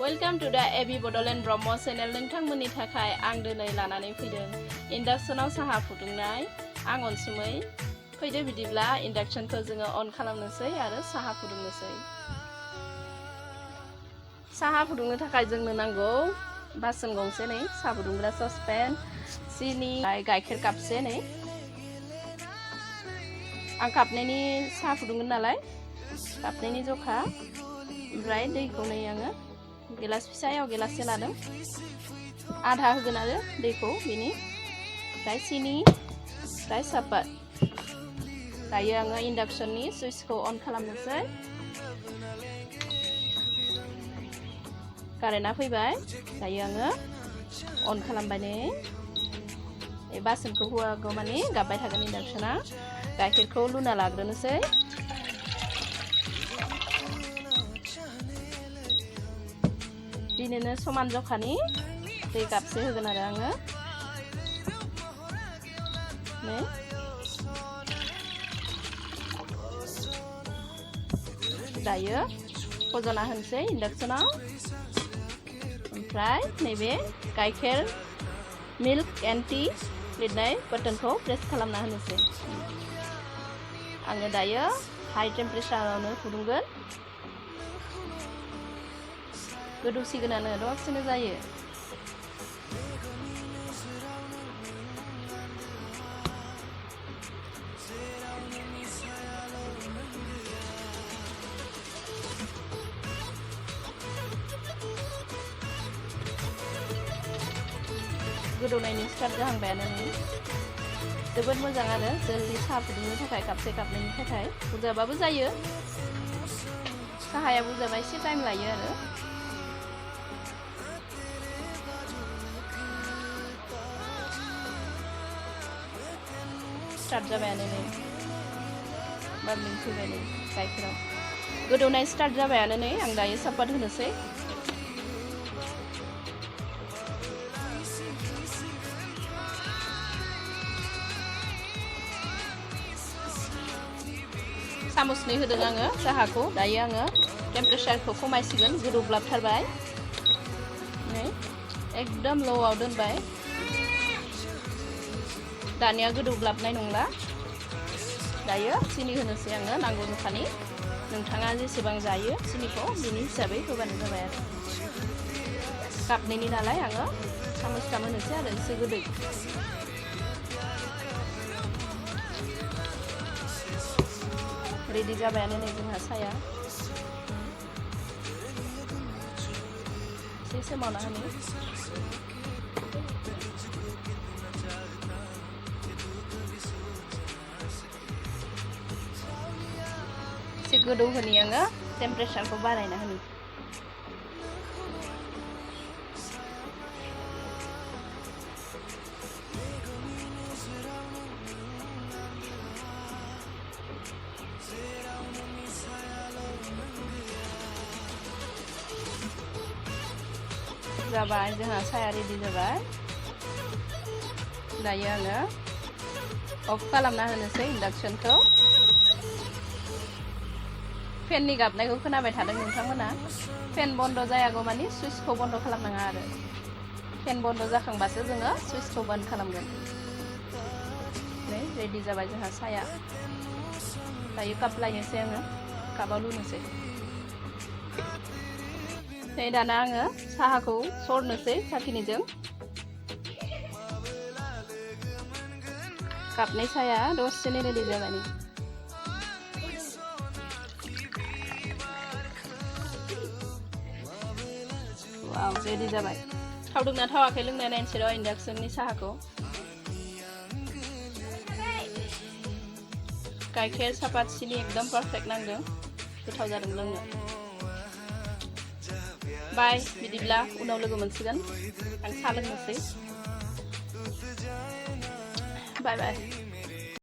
Welcome to दा AB Bodoland Brahma channel. नोंथांमोननि थाखाय आं दिनै लानानै फैदों इन्डाक्सनाव साहा फुदुंनाय। आं अनसुमै। फैदो बिदिब्ला इन्डाक्सनखौ जोङो अन खालामनोसै आरो साहा फुदुंनोसै। साहा फुदुंनो थाखाय जोंनो नांगौ बासन गंसे नै, साहा फुदुंग्रा ससपेन, सिनि, गाइखेर कापसे नै। आं कापनैनि साहा फुदुंगोन नालाय कापनैनि जखा। ओमफ्राय दैखौ नै आङो गिलास फिसायाव गिलाससे लादों, आधा होगोन आरो दैखौ बिनि। ओमफ्राय सिनि, ओमफ्राय सापात। दायो आङो इन्डाक्सननि सुइचखौ अन खालामनोसै। कारेन्टआ फैबाय। दायो आङो अन खालामबाय नै। बासनखौ होआगौ मानि गाबबाय थागोन इन्डाक्सना। गाइखेरखौ लुना लाग्रोनोसै। बिदिनो समान जखानि दै कापसे होगोन आरो आङो नै। दायो फजना होनोसै इन्डाक्सनाव। ओमफ्राय नैबे गाइखेर मिल्क एन्ड टि लिरनाय बाटनखौ प्रेस खालामना होनोसै। आङो दायो हाई टेम्पारेचारावनो फुदुंगोन। गोदौसिगोनानो दसेनो जायो। गोदौनायनि स्टार्ट जाहांबायानो नै। जोबोद मोजां आरो जल्दि साहा फुदुंनो थाखाय कापसे कापनैनि थाखाय। बुरजाबाबो जायो, साहाया बुरजाबा एसे टाइम लायो आरो। स्टार्ट जाबायानो नै, बाबलिं फैबाय नै गाइखेराव। गोदौनाय स्टार्ट जाबायानो नै। आं दायो सापात होनोसै। सामुसनै होदों आङो साहाखौ। दायो आङो टेम्पारेचारखौ खमायसिगोन, गोदौग्लाबथारबाय नै। एकदम ल'आव दोनबाय। दानिया गोदौग्लाबनाय नंला। दायो सिनि होनोसै आङो नांगौ जखानि। नोंथाङा जेसेबां जायो सिनिखौ बिनि हिसाबै होबानो जाबाय आरो। कापनैनि नालाय आङो सामुसथाम होनोसै आरो एसे गोदै। रेडि जाबायानो नै जोंहा साया। एसे सोमावना होनि। एसे गोदौ होनि आङो, टेम्पारेचारखौ बारायना होनि। जाबाय जोंहा साया रेडि जाबाय। दायो आङो अफ खालामना होनोसै इन्डाक्सनखौ। फेननि गाबनायखौ खोनाबाय थादों नोंथांमोना। फेन बन्द जायागौ मानि सुइचखौ बन्द खालामनाङा आरो। फेन बन्द जाखांबासो जोङो सुइचखौ बन्द खालामगोन। नै रेडि जाबाय जोंहा साया। दायो काप लायनोसै आङो, कापाव लुनोसै। नै दाना आङो साहाखौ सरनोसै साखिनिजों। कापनै साया दसेनो रेडि जाबाय नै। वाव, रेडि जाबाय। थावदोंना थावाखै लोंनाय नायनोसै र' इन्डाक्सननि साहाखौ। गाइखेर सापात सिनि एकदम पारफेक्ट नांदों। गोथाव जादों लोंनो। बाय, बिदिब्ला उनाव लोगो मोनसिगोन। आं साहा लोंनोसै। बाय बाय।